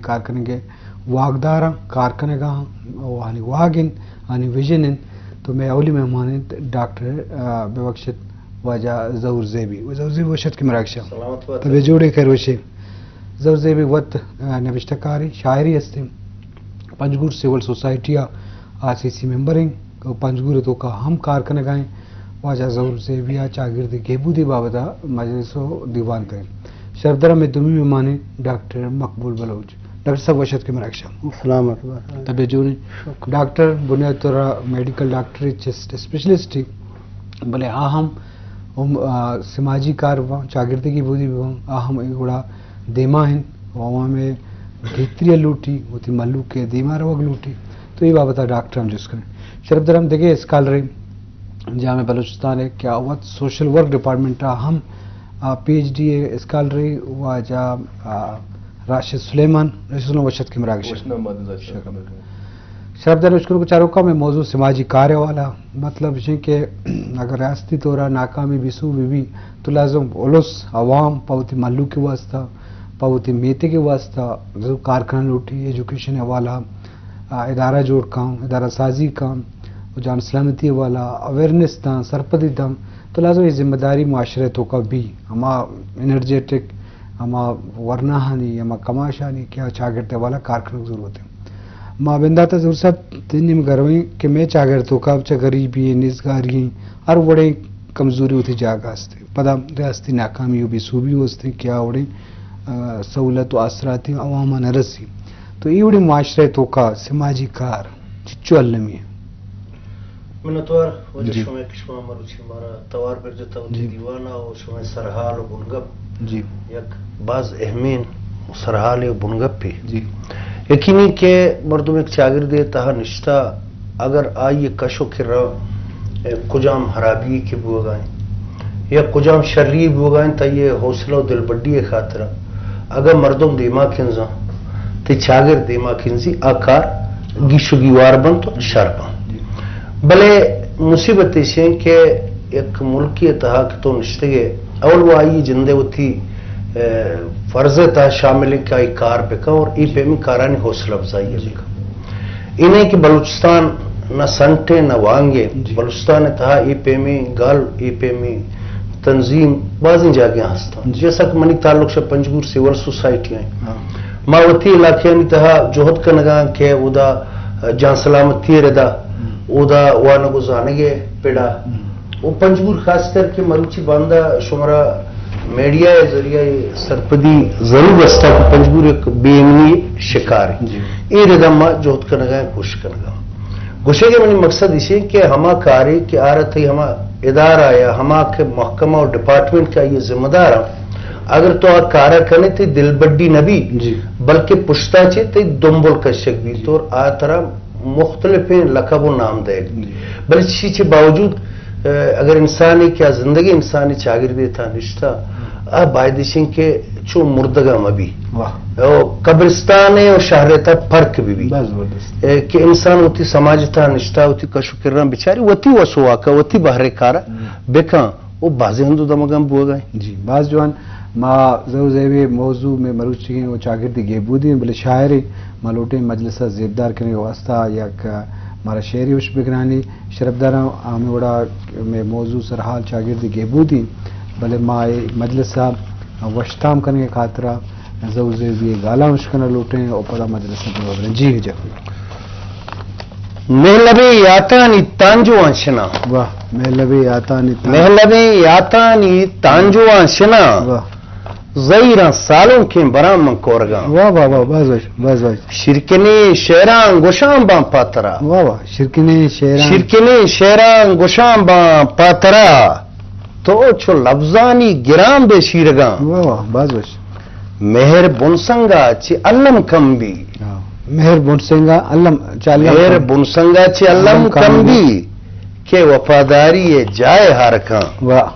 کار کنگ ءِ واکداراں، کار کنگ ءَ آں، آہانی واک انت، آہانی ویژن انت۔ تو مئے اولی مہمان انت ڈاکٹر، آ، ببخشت، واجہ ظہور زیبی۔ ظہور زیبی وش اتکے مراگش ءَ۔ سلامت بات۔ طبیعت جوڑ ئے، خیر وش ئے؟ ظہور زیبی وت، آ، نبشتہ کارے، شاعرے ہستیں۔ پنجگور سول سوسائٹی ءِ آر سی سی ممبر ایں، پنجگور ءِ توکا ہم کار کنگ ءَ ایں۔ واجہ ظہور زیبی ءِ چاگرد گہبودی بابت ءَ مجلس ءُ دیوان کنیں۔ شرپدار ءَ مئے دومی مہمان ایں ڈاکٹر مقبول بلوچ۔ ڈاکٹر صاحب وش اتکے مراگش ءَ۔ سلامت بات۔ طبیعت جوڑ ایں؟ شکر۔ ڈاکٹر بنیادی طور ءَ میڈیکل ڈاکٹر، چیسٹ اسپیشلسٹ ایں، بلے آ ہم، ہم، آ، سماجی کار باں، چاگرد گہبودی باں، آ ہم اے وڑا دیما انت ءُ عوام ءِ گہتری ءَ لوٹی، وتی مھلوک ءِ دیما روگ لوٹی۔ تو اے بابت ءَ ڈاکٹر ہم جست کنیں۔ شرپدار ءَ ہم دگہ اسکالرے جامعہ بلوچستان ءِ کہ آ وت سوشل ورک ڈپارٹمنٹ ءَ ہم، آ، پی ایچ ڈی ءِ اسکالرے واجہ، آ، راشد سلیمان۔ راشد سلیمان وش اتکے مراگش ءَ۔ وش نام بات، جزاک اللہ۔ شرپدار ءَ اشکنوک چاروکاں، مئے موضوع سماجی کار ءِ حوالہ، مطلب اش انت کہ اگر ریاستی طور ءَ ناکامی بی سو بی بی تو لازم الس، عوام پہ وتی مھلوک ءِ واستہ، پہ وتی میتگ ءِ واستہ ضرور کار کنگ لوٹی، ایجوکیشن ءِ حوالہ، آ، ادارہ جوڑ کن، ادارہ سازی کن، ءُ جان سلامتی ءِ حوالہ اویئرنیس داں، سرپدی داں، تو لازم اے ذمہ داری معاشرہ ءِ توکا بی، ہما انرجیٹک، ہما ورناہانی، ہما کماشانی کہ آ چاگرد ءِ حوالہ کار کنگ ضرورت انت۔ ما بندات ءَ ظہور صاحب تئی نیم گرویں کہ مئے چاگرد ءِ توکا چہ غریبی، نیزگاری، ہر وڑیں کمزوری وتی جاگہ است۔ پدا ریاستی ناکامی ءُ بے سوبی است کہ آ وڑیں، آ، سہولت ءُ آسراتی عوام ءَ نہ رسی۔ تو اے وڑیں معاشرہ ءِ توکا سماجی کار چچو المی انت؟ منتوار واجہ، جی۔ شمئے کہ شما مروچی مارا توار برجتہ وتی، جی۔ دیوان ءَ ءُ شمئے سرحال ءُ بنگپ، جی۔ یک باز اہمیں سرحالے ءُ بنگپے۔ جی۔ یقینی کہ مردم یک چاگردے تہا نشتہ، اگر آئی کش ءُ کرا، اے، کجام حرابی کہ بوگا انت یا کجام شری بوگا انت، آئی حوصلہ ءُ دلبڈی ءِ خاطرا اگر مردم دیما کنزاں، تئی چاگرد دیما کنزی، آ کار گیش ءُ گیوار بنت ءُ شر بنت۔ جی۔ بلے مصیبت ایش انت کہ یک ملکے ءِ تہا کہ تو نشتگ ئے، اول ءُ آئی جند ءِ وتی، اے، فرض ءِ تہا شامل انت کہ آئی کار بکن اور اے پیمیں کارانی حوصلہ افزائی، جی۔ بکن۔ اے نہ کہ بلوچستان نہ سنٹ ءِ نہ وانگ ءِ، جی۔ بلوچستان ءِ تہا اے پیمیں گل، اے پیمیں تنظیم بازیں جاگہاں ہستاں۔ جی۔ جیسا کہ منی تعلق شہ پنجگور سول سوسائٹی ءَ انت۔ ہاں۔ ما وتی علاقہانی تہا جہد کنگاں کہ اودا جان سلامتی ءِ ردا، ہم۔ اودا وانگ ءُ زانگ ءِ پڑا۔ ہم۔ ءُ پنجگور خاص کر کہ مروچی باندا شمارا میڈیا ءِ ذریعہ ءَ سرپدی ضرور رستا کہ پنجگور یک بے امنی شکار انت۔ جی۔ اے ردا ما جہد کنگاں، کوشش کنگاں۔ گوشگ ءِ منی مقصد ایش انت کہ ہما کارے کہ آرا تئی ہما ادارہ یا ہما کہ محکمہ ءُ ڈپارٹمنٹ کہ آئی ذمہ دار انت، اگر تو آ کارا کنے تئی دلبڈی نہ بی، جی۔ بلکہ پشتا چہ تئی دمبل کشگ بیت، جی۔ اور آ ترا مختلفیں لقب ءُ نام دئیگ۔ جی۔ بلے چی چہ باوجود، اگر انسانے کہ آ زندگیں انسانے چاگردے تہا نشتہ، آ باید ایش انت کہ چو مردگا مہ بی۔ واہ۔ او قبرستان ءُ شہر ءِ تہا فرق بہ بی۔ بس زبردست۔ اے کہ انسان وتی سماج ءِ تہا نشتہ، وتی کش ءُ کراں بچاری، وتی وس ءُ واکا، وتی بہر ءِ کارا، ہم۔ بکن۔ او بازیں ہند ءُ دمگاں بوگا انت۔ جی، باز جوان۔ ما ظہور زیبی، موضوع مئے مروچیگیں ءُ چاگردی گہبودی انت، بلے شاعرے، ما لوٹیں مجلس ءَ زیبدار کنگ ءِ واستہ یک مارا شعرے وش بگرانی۔ شرپداراں، ہمے وڑا مئے موضوع سرحال چاگردی گہبودی انت، بلے ما اے مجلس ءَ وشتام کنگ ءِ خاطرا ظہور زیبی ءِ گالاں وش کنگ لوٹیں ءُ پدا مجلس ءَ بروبریں۔ جی، جی۔ مہلبیں یاتانی تانجواں شناں۔ واہ، مہلبیں یاتانی تان-، مہلبیں یاتانی تانجواں شناں۔ واہ۔ زہیراں سالونکیں براں من کورگاں۔ واہ، واہ، واہ، باز وش، باز وش۔ شیرکنیں شعراں گوشاں باں پاترا۔ واہ، واہ، شیرکنیں شعراں۔ شیرکنیں شعراں گوشاں باں پاترا۔ تو چو لبزانی گران بے شیرگاں۔ واہ، واہ، باز وش۔ مہر بنسنگا چہ الم کم بی۔ ہاں۔ مہر بنسنگا الم، چہ الم مہر کم۔ بنسنگا چہ الم الم کم کم بی۔ بی۔ کہ وفاداری ءِ جاہ ءَ ہارکاں۔ واہ۔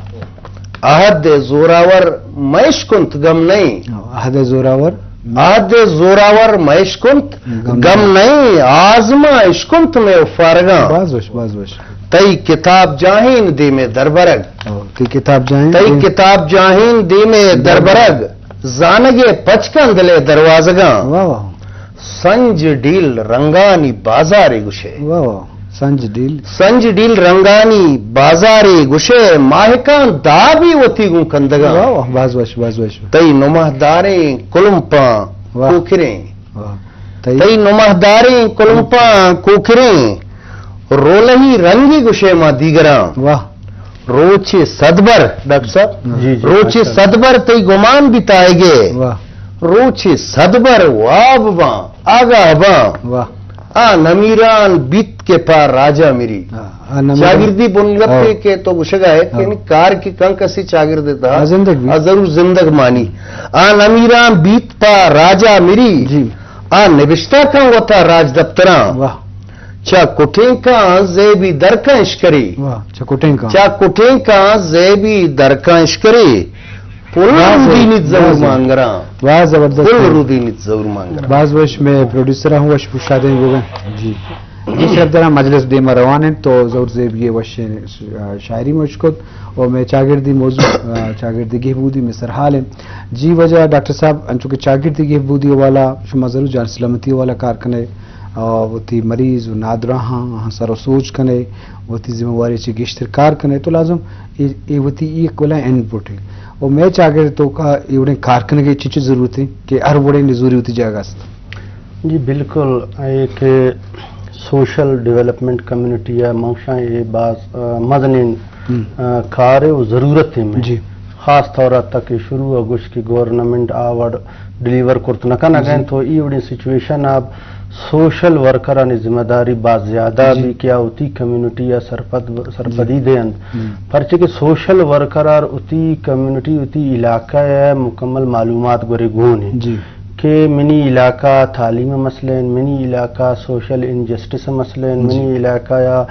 عہد ءِ زوراور مئے اشکنت گم نئیں۔ عہد ءِ زوراور۔ عہد ءِ زوراور مئے اشکنت گم گم نئیں۔ نئیں۔ آزماں اشکنت مئے وفارگاں۔ باز وش، باز وش۔ تئی کتاب جاہین دیمے دربرگ۔ او، تئی کتاب جاہین تئی دیم-، کتاب جاہین دیمے دربرگ۔ دربرگ۔ زانگ ءِ پچ کن دل ءِ دروازگاں۔ واہ واہ۔ سنج ڈیل رنگانی بازارے گوشئے۔ واہ واہ۔ سنج ڈیل۔ سنج ڈیل رنگانی بازارے گوشئے، ماہکاں دابی وتی گوں کندگاں۔ واہ واہ، باز وش، باز وش۔ تئی نمہداریں کلمپاں واہ۔ کوکریں۔ واہ۔ تئی تئی نمہداریں کلمپاں کوکریں، رولہی رنگی گوشئے ما دیگراں۔ واہ۔ روچے صدبر، ڈاکٹر صاحب، جی، جی، روچے ماشاءاللہ۔ صدبر تئی گمان بیتائیگے۔ واہ۔ روچے صدبر واب باں، آگاہ باں۔ واہ۔ آ نمیران بیت کہ پا راجا مری۔ ہاں، آ نمیران۔ چاگردی بنگپے ہاں۔ کہ تو گوشگا ہے کہ ہاں۔ یعنی کار کی کن کسی چاگرد تہا ہاں، زندگ بیت۔ آ ضرور زندگ مانی۔ آ نمیران بیت پا راجا مری۔ جی۔ آ نبشتہ کن وتا راج دپتراں۔ واہ۔ چا کٹیں کاں زیبی درکاں اشکری۔ واہ، چا کٹیں کاں۔ چا کٹیں کاں زیبی درکاں اشکری۔ پل واہ، رودینیت واہ، زور مانگراں۔ واہ، زبردست۔ پل رودینیت زور مانگراں۔ باز وش، میں پروڈیوسر ہوں، وش پوشادیں بوگن۔ جی۔ یہ شرف درا مجلس دیما روان ہیں، تو زور زیبی وش شاعری مشکت۔ اور میں چاگردی موضوع، آ، چاگردی گہبودی میں سرحال ہیں۔ جی واجہ ڈاکٹر صاحب، انچو کہ چاگردی گہبودی والا شما ضرور جان سلامتی والا کار کنے۔ آ، وتی مریض و نادراہاں، آہاں سر و سوج کنے، وتی ذمہ واری چہ گیشتر کار کنے، تو لازم اے، اے وتی اے کلا ان پٹ ہے۔ و مئے چاگرد توکا اے وڑیں کار کنگے چنچو ضرورت ہے کہ ہر وڑیں نزوری وتی جاگہ است؟ جی بالکل، اے کہ سوشل ڈیولپمنٹ کمیونٹی ہے، منشاں اے باز، آ، مزنیں، ہم۔ آ، کار ہے و ضرورت ہے میں۔ جی۔ خاص طور ءَ تک شروع ءَ گوشت کہ گورنمنٹ آ وڑ ڈیلیور کرت نہ کنگ ءَ انت، تو ای وڑیں سچویشن ءَ سوشل ورکرانی ذمہ داری باز زیادہ بی کہ آ وتی کمیونٹی ءَ سرپد، سرپدی دے انت۔ پرچہ کہ سوشل ورکر ءَ وتی کمیونٹی، وتی علاقہ ءِ مکمل معلومات گورے گون انت۔ کہ منی علاقہ تعلیم ءِ مسئلہ انت، منی علاقہ سوشل انجسٹس ءِ مسئلہ انت، منی علاقہ ءَ،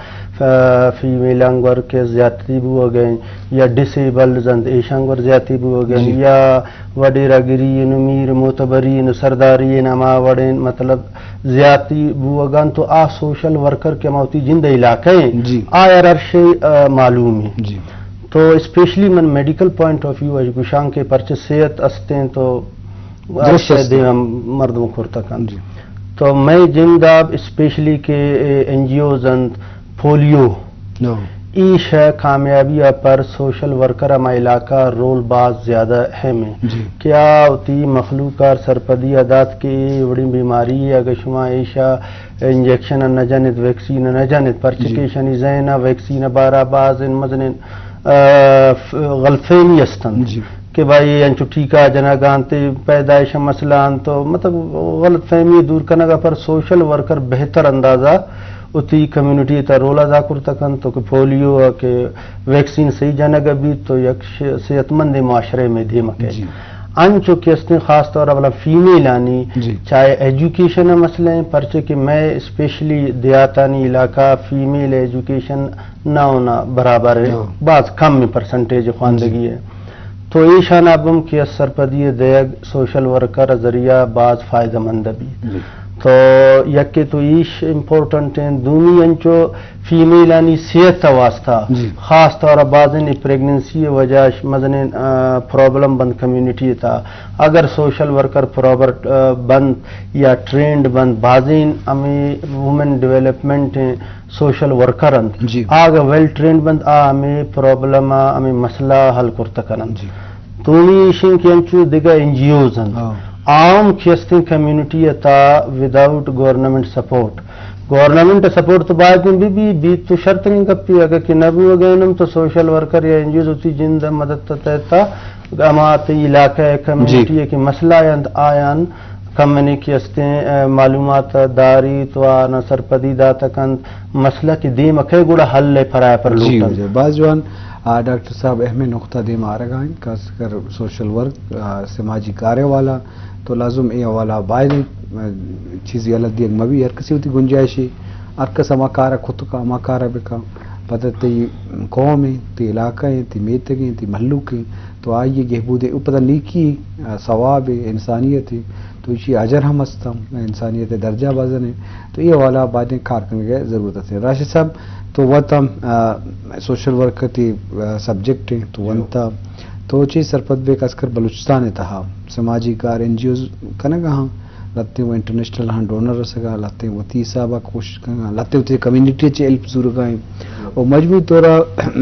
آ، فیمیلاں گور کہ زیادتی بوگ ءَ انت، یا ڈس ایبلڈز انت، ایشاں گور زیادتی بوگ ءَ انت، یا وڈیرہ گری انت، میر معتبری انت، سرداری انت، ہما وڑیں مطلب زیادتی بوگ ءَ انت، تو آ سوشل ورکر کہ ہما وتی جند ءِ علاقہ انت، آ ہر ہر شے، آ، معلوم انت۔ تو اسپیشلی من میڈیکل پوائنٹ آف ویو اش گوشاں کہ پرچہ صحت استیں تو درست ہر شے است۔ دیم مردم کرتہ کنت۔ جی۔ تو مئے جند ءَ اسپیشلی کہ اے این جی اوز انت، پولیو، ایش ءِ کامیابی ءَ پر سوشل ورکر ءِ ہما علاقہ رول باز زیادہ اہم انت۔ جی۔ کہ آ وتی مخلوق ءَ سرپدی ءَ دات کہ اے وڑیں بیماری اگہ شما ایش ءَ انجیکشن ءَ نہ جنت، ویکسین ءَ نہ جنت، پرچہ کہ ایشانی ذہن ءَ ویکسین ءِ بارہ ءَ باز انت مزنیں، آ، ف-، غلط فہمی است انت۔ جی۔ کہ بھائی انچو ٹیکہ جنگ ءَ انت، پیدائش ءِ مسئلہ انت، تو مطلب غلط فہمی دور کنگ ءَ پر سوشل ورکر بہتر انداز ءَ وتی کمیونٹی ءِ تہ ءَ رول ادا کرتہ کنت، تو کہ پولیو ءَ کہ ویکسین صحیح جنگ ءَ بیت تو یک ش-، صحت مندیں معاشرہ ءِ مئے دیم ءَ کئیت۔ جی۔ انچو کہ استیں خاص طور ءَ بلا فیمیلانی جی۔ چاہے ایجوکیشن ءِ مسئلہ انت، پرچہ کہ مئے اسپیشلی دیہاتانی علاقہ فیمیل ایجوکیشن نہ ہونا برابر ہے، باز کم پرسنٹیج خواندگی ہے۔ تو ایشان ءَ بم کہ سرپدی ءِ دیگ سوشل ورکر ءِ ذریعہ باز فائدہ مند بی۔ جی۔ تو یکے تو ایش امپورٹنٹ ہیں، دومی انچو فیمیلانی صحت ءِ واسطہ، جی۔ خاص طور ءَ بازیں پریگننسی ءِ وجہ اش مزنیں، آ، پرابلم بند کمیونٹی ءِ تہ ءَ۔ اگر سوشل ورکر پراپر، آ، بند یا ٹرینڈ بند، بازیں ہمیں وومن ڈیولپمنٹ ہیں، سوشل ورکر انت۔ جی۔ آ اگہ ویل ٹرینڈ بنت، آ ہمے پرابلم ءَ، ہمے مسئلہ ءَ حل کرتہ کننت۔ جی۔ دومی ایش انت کہ انچو دگہ این جی اوز انت۔ ہاں۔ عام کہ استیں کمیونٹی ءِ تہا وداؤٹ گورنمنٹ سپورٹ۔ گورنمنٹ سپورٹ تو باید انت بہ بی، بیت تو شرتریں گپے، اگہ کہ نہ بوگ ءَ انت تو سوشل ورکر یا این جی اوز وتی جند ءِ مدد ءِ تحت ءَ ہما تئی علاقہ ءِ کمیونٹی ءِ کہ مسئلہ انت آیان کمّنی کہ استیں، اے، معلومات داریت و آناں سرپدی داتہ کنت، مسئلہ کہ دیم ءَ کئے گڑا حل ءِ پراہ پر لوٹنت۔ جی، باز جوان، آ، ڈاکٹر صاحب اہمیں نقطہ دیم ءَ آرگ ءَ انت، خاص کر سوشل ورک، آ، سماجی کارے والا، تو لازم اے حوالہ ءَ باید انت، آ، چیزے یلہ دیگ مہ بی، ہر کسی وتی گنجائشے، ہر کس ہما کار ءَ کت کن، ہما کار ءَ بکن، پدا تئی قوم انت، تئی علاقہ انت، تئی میتگ انت، تئی مھلوک انت، تو آئی ءِ گہبود ءَ، او پدا نیکی، آ، ثواب ءَ، انسانیت ءَ، تو ایشی ءِ اجر ہم است، انسانیت ءِ درجہ بزن انت۔ تو اے حوالہ ءَ بایدیں کار کنگ ءِ ضرورت است۔ راشد صاحب، تو وت ہم، آ، سوشل ورک ءِ تئی، آ، سبجیکٹ انت، تو ونتہ، تو چے سرپد بے، خاص کر بلوچستان ءِ تہا سماجی کار، این جی اوز کنگ ءَ ہاں، لہتیں وہ انٹرنیشنل ہاں ڈونر رسگ ءَ، لہتیں وتی حساب ءَ کوشش کنگ ءَ، لہتیں وتی کمیونٹی ءَ چہ ہیلپ زورگ ءَ ایں۔ و مجموعی طور ءَ،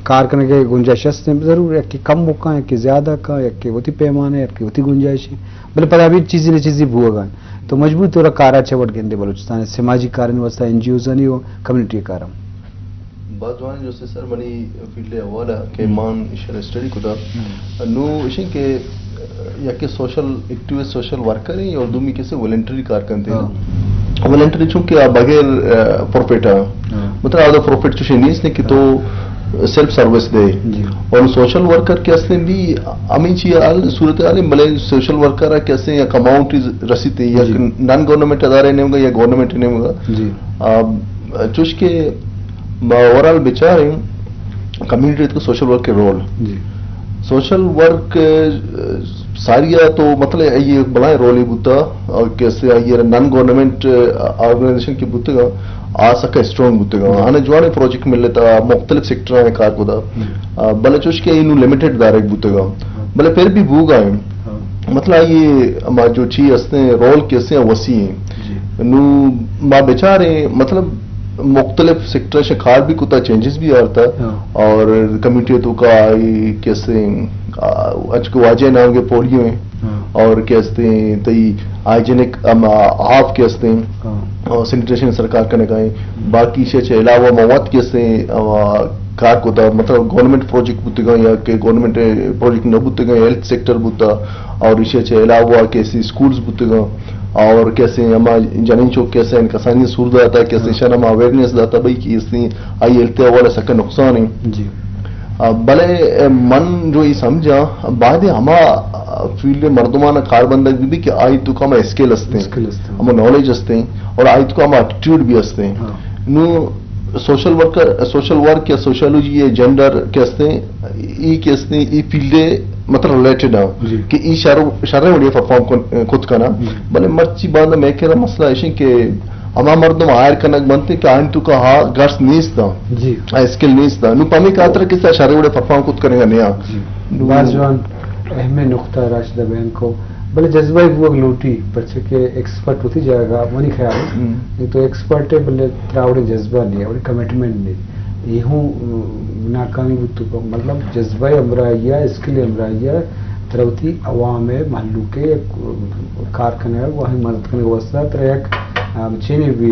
کار کنگ ءِ گنجائش است ایں، ضرور یکے کم بکاں، یکے زیادہ کاں، یکے وتی پیمانے، یکے وتی گنجائش ایں۔ بلے پدا بھی چیزے نہ چیزے بوگ ءَ ایں۔ تو مجموعی طور ءَ کار ءَ چہ وڑ گندے بلوچستان ءِ سماجی کارانی واستہ، این جی اوزانی و کمیونٹی ءِ کاراں؟ باز جوانیں جستے سر، منی فیلڈ ءِ حوالہ کہ من ایشرا اسٹڈی کتا۔ نو اشیں کہ یکے سوشل ایکٹیوسٹ، سوشل ورکر ایں اور دومی کسے والنٹری کار کنتے۔ والنٹری چونکہ آ بغیر، آ، پروفٹ آ۔ مطلب آ پروفٹ چوشیں نیست کہ تو سیلف سروس دے۔ اور سوشل ورکر کہ استیں بھی ہمیں چی حال، صورت حال ایں، بلے سوشل ورکر کہ استیں یک اماؤنٹ رسیتے، یک نان گورنمنٹ ادارے نیمگا یا گورنمنٹ نیمگا۔ آ، چوش کہ ما اوورال بچاریں کمیونٹی تو سوشل ورک کے رول۔ سوشل ورک، آ، ساری تو مطلب یہ بلائیں رولے بوتا، اور کسے یہ نان گورنمنٹ، آ، آرگنائزیشن کے بوتگا، آ سکا اسٹرانگ بوتگا۔ آنے جوانے پروجیکٹ مل لیتا، مختلف سیکٹر آنے کار کتا۔ آ، بلے چوش کہ اینو لمیٹڈ دارگ بوتگا۔ بلے پھر بھی بوگا ایں۔ مطلب یہ ہما جو چی استیں، رول کسے وسیع ایں۔ نو ما بچاریں، مطلب مختلف سیکٹر شہ کار بھی کتا، چینجز بھی آرتا۔ اور کمیونٹی تو کا آئی کسے، آ، اچ کو واجہ نام کے پولیو ایں۔ اور کہ استیں تئی ہائیجینک ہم آپ کہ استیں، اور سینیٹیشن سرکار کنگا ایں۔ باقی شے چہ علاوہ مواد کہ استیں، آ، کار کتا، مطلب گورنمنٹ پروجیکٹ بوتگا یا کہ گورنمنٹ پروجیکٹ نہ بوتگا، ہیلتھ سیکٹر بوتا، اور ایشی چہ علاوہ کہ استیں اسکولز بوتگا، اور کہ استیں ہما جنین چوک کہ استیں کسانی سور داتا، کہ استیں شان ہما اویئرنیس داتا بھئی کہ استیں آئی ہیلتھ حوالہ سکا نقصان ایں۔ آ، بلے، اے، من جو ای سمجھاں، بعد ہما، آ، فیلڈ مردمان کار بندگ بھی، بھی کہ آئی تو ہما اسکل استیں، اسکل استیں۔ ہما نالج استیں، اور آئی تو ہما ایٹیٹیوڈ بھی استیں۔ نو سوشل ورکر، سوشل ورک یا سوشالوجی یا جینڈر کہ استیں، ای کہ استیں، ای فیلڈ مطلب ریلیٹڈ ہیں کہ ای شر، شر وڑی پرفارم کت کنا۔ بلے مرچی بعد میں کہ مسئلہ ایشیں کہ ہما مردم ہائر کنگ بنت کہ آئین تو کا ہا گٹس نیست داں۔ آ اسکل نیست داں۔ نو پمی خاطر کہ سا شر وڑے پرفارم کت کنگا نیا۔ نو باز جوان اہم نقطہ راشدہ بیان کو۔ بلے جذبہ بوگ لوٹی، پرچہ کہ ایکسپرٹ ہوتی جائے گا، منی خیال ہے۔ تو ایکسپرٹ ہے، بلے تراوڑے جذبہ نہیں ہے، اور کمٹمنٹ نہیں۔ یہ ہوں، ام، ناکامی بوت تو، مطلب جذبہ ہمراہی ہے، اسکل ہمراہی ہے، تروتی عوام ہے، مہلوک ہے، کار کنگا، وہ ہمیں مدد کنگا واسطہ، ترا یک، ام، چینے بھی،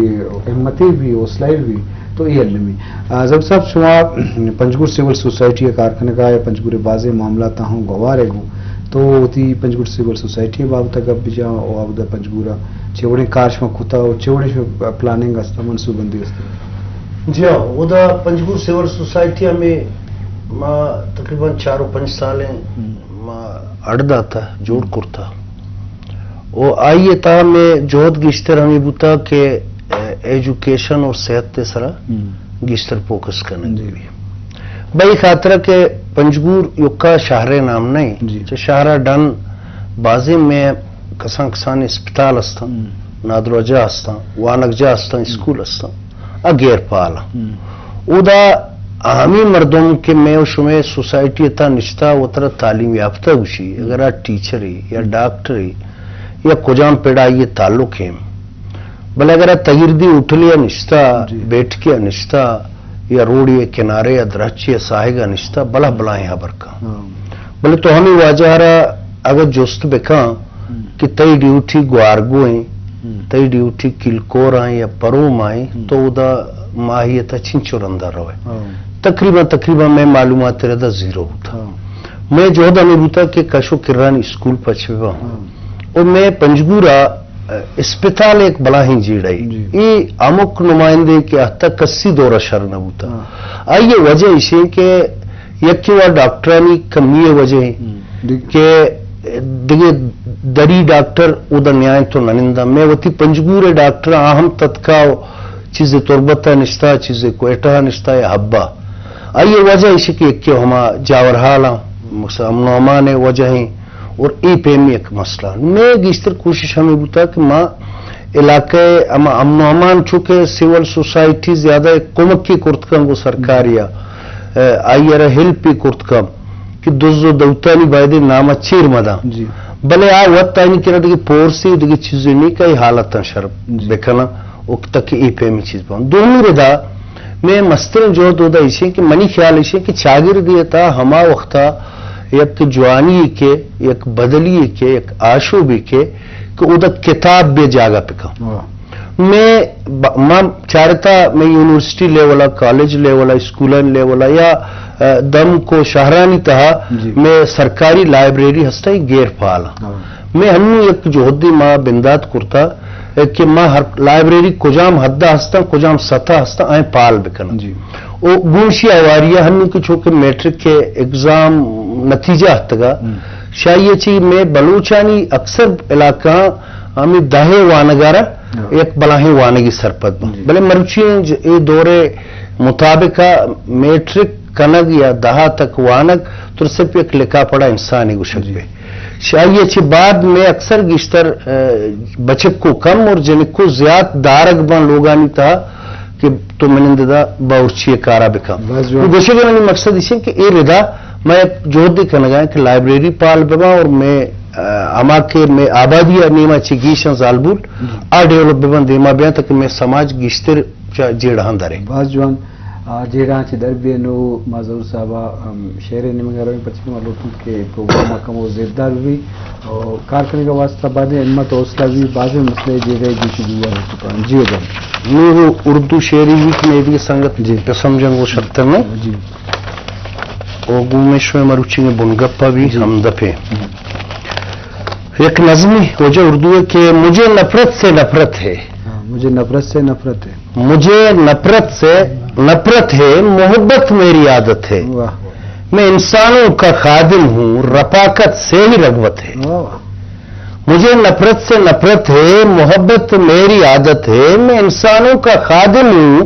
ہمتے بھی، حوصلہ بھی، تو یہ المی۔ آ، زب صاحب، شما پنجگور سول سوسائٹی ءَ کار کنگا یا پنجگور ءِ بازیں معاملات ءَ ہم گوار ئے گوں، تو وتی پنجگور سول سوسائٹی ءِ بابت ءَ گپ بجاں و اودا پنجگور ءَ چے وڑیں کار شما کتا و چے وڑیں شما پلاننگ است، منصوبہ بندی است؟ جی ہاں، اودا پنجگور سول سوسائٹی ءَ ہمیں ما تقریباً چار و پنچ سال ہیں، ما اڈ داتا، جوڑ کرتا۔ و آئی ءِ تہا مئے جہد گیشتر ہمے بوتا کہ، ء، ایجوکیشن اور صحت ءِ سرا گیشتر فوکس کنگ بی۔ بئی خاطر کہ پنجگور یکا شہر ءِ نام نہ ایں، چہ شہر ءَ ڈن بازیں مئے کسان کسان اسپتال استاں، نادراہ جاہ استاں، وانگ جاہ استاں، اسکول استاں۔ ء غیر فعال آں۔ اودا ہمے مردم کہ مئے و شمئے سوسائٹی ءِ تہا نشتہ وترا تعلیم یافتہ گوشی، اگر آ ٹیچرے یا ڈاکٹرے یا کجام پڑ آئی ءِ تعلق ایں، بلے اگر آ تگیردی ہوٹلے ءَ نشتہ، بیٹھکے ءَ نشتہ یا روڈے ءِ کنارے ءَ درچے ءَ ساہگ ءَ نشتہ، بلاہ بلاہیں ہبر کن۔ بلے تو ہمے واجہ ءَ را اگہ جست بکن کہ تئی ڈیوٹی گوارگو ایں، تئی ڈیوٹی کلکور ایں یا پروم ایں، تو اودا ماہیت ءَ چنچو رندا روئے؟ تقریباً، تقریباً مئے معلومات ءِ ردا زیرو بوتا۔ مئے جہد ہمے بوتا کہ کش و کرانی اسکول پچ بباں۔ و مئے پنجگور ءَ اسپتال یک بلاہیں جیڑہ اے۔ اے ہمک نمائندے کہ آہتہ کسی دور ءَ شر نہ بوتا۔ آئی ءِ وجہ ایشیں کہ یکے وا ڈاکٹرانی کمی ءِ وجہ ایں کہ دگہ دری ڈاکٹر اودا نیاینت و نننداں۔ مئے وتی پنجگور ءِ ڈاکٹر آ ہم تتکا و چیزے تربت ءَ نشتہ، چیزے کوئٹہ ءَ نشتہ یا حبہ۔ آئی ءِ وجہ ایشیں کہ یکے ہما جاورحالاں، مثلاً امن و امان ءِ وجہ ایں اور اے پیمیں یک مسئلہ۔ مئے گیشتر کوشش ہمے بوتا کہ ما علاقہ ءِ ہما امن و امان، چونکہ سول سوسائٹی زیادہ کمکے کرت کن گوں سرکارے ءَ، آئی ءَ را ہیلپے کرت کن۔ کہ دز و دوتانی بایدیں نام ءَ چیر مداں۔ جی۔ بلے آ وت آیانی کرا دگہ پورسے و دگہ چیزے نی کہ اے حالتاں شر جی۔ بکناں و تک اے پیمیں چیز بان۔ دومی ردا مئے مستریں جہد اودا ایشیں کہ منی خیال ایشیں کہ چاگردے ءِ تہا ہما وقتا یک جوانی کہ، یک بدلی کہ، یک آشوبے کہ، کہ اودا کتاب بے جاگہ پکا۔ واہ۔ مئے ب-، ما چارتا مئے یونیورسٹی لیول ءَ، کالج لیول ءَ، اسکولانی لیول ءَ یا، ءَ، دمک و شہرانی تہا جی۔ مئے سرکاری لائبریری ہستاں، اے گیر فعال آں۔ ہاں۔ مئے ہنو یک جہدے ما بندات کرتا کہ ما ہر لائبریری کجام حد ءَ ہستاں، کجام سطح ءَ ہستاں، آئیں پال بکناں۔ جی۔ و گوشی آواری ءَ ہنو کہ چونکہ میٹرک ءِ ایگزام نتیجہ اتکا، ہم۔ شاہی ءَ چی مئے بلوچانی اکثر علاقہاں ہمے دہ ءِ وانگ ءَ را ہاں۔ یک بلاہیں وانگے سرپد باں۔ جی۔ بلے مرچی ج-، اے دور ءِ مطابق ءَ میٹرک کنگ یا دہ ءَ تک وانگ تو صرف یک لکھا پڑھا انسانے گوشگ جی۔ بے۔ شاہی ءَ چہ بعد مئے اکثر گیشتر، ءَ، بچک و کم اور جنک و زیات دارگ باں لوگانی تہا کہ تو منند دا باورچی ءِ کارا بکن۔ باز جوان۔ گوشگ ءِ منی مقصد ایش کہ اے ردا ما یک جہدے کنگا ایں کہ لائبریری پال بباں اور مئے، ءَ، ہما کہ مئے آبادی ءِ نیما چہ گیشاں زالبول جی۔ آ ڈیولپ بباں، دیما بیاں تاکہ مئے سماج گیشتر چہ جیڑہاں درے۔ باز جوان۔ آ، جیڑہاں چہ در بی۔ نو ما ظہور صاحب ءَ، ام، شعرے نیمگ ءَ رویں، پرچہ کہ ما لوٹیں کہ پروگرام ءَ کمو زیبدار بی اور کار کنگ ءِ واسطہ بازیں ہمت و حوصلہ بی، بازیں مسئلہ جیڑہ گوشی دیوان ءَ چکان۔ جی ہو جان۔ نو اردو شعرے بی کہ مئے دگہ سنگت جی۔ پہ سمجھن گوش اتکن۔ جی۔ او گوں مئے شمئے مروچی بنگپ ءَ بی جی۔ ہمدپے۔ جی۔ یک نظمے واجہ اردو ءِ کہ مجھے نفرت سے نفرت ہے۔ ہاں، مجھے نفرت سے نفرت ہے۔ مجھے نفرت سے نفرت ہے، محبت میری عادت ہے۔ واہ۔ میں انسانوں کا خادم ہوں، رفاقت سے ہی رغبت ہے۔ واہ، واہ۔ مجھے نفرت سے نفرت ہے، محبت میری عادت ہے، میں انسانوں کا خادم ہوں،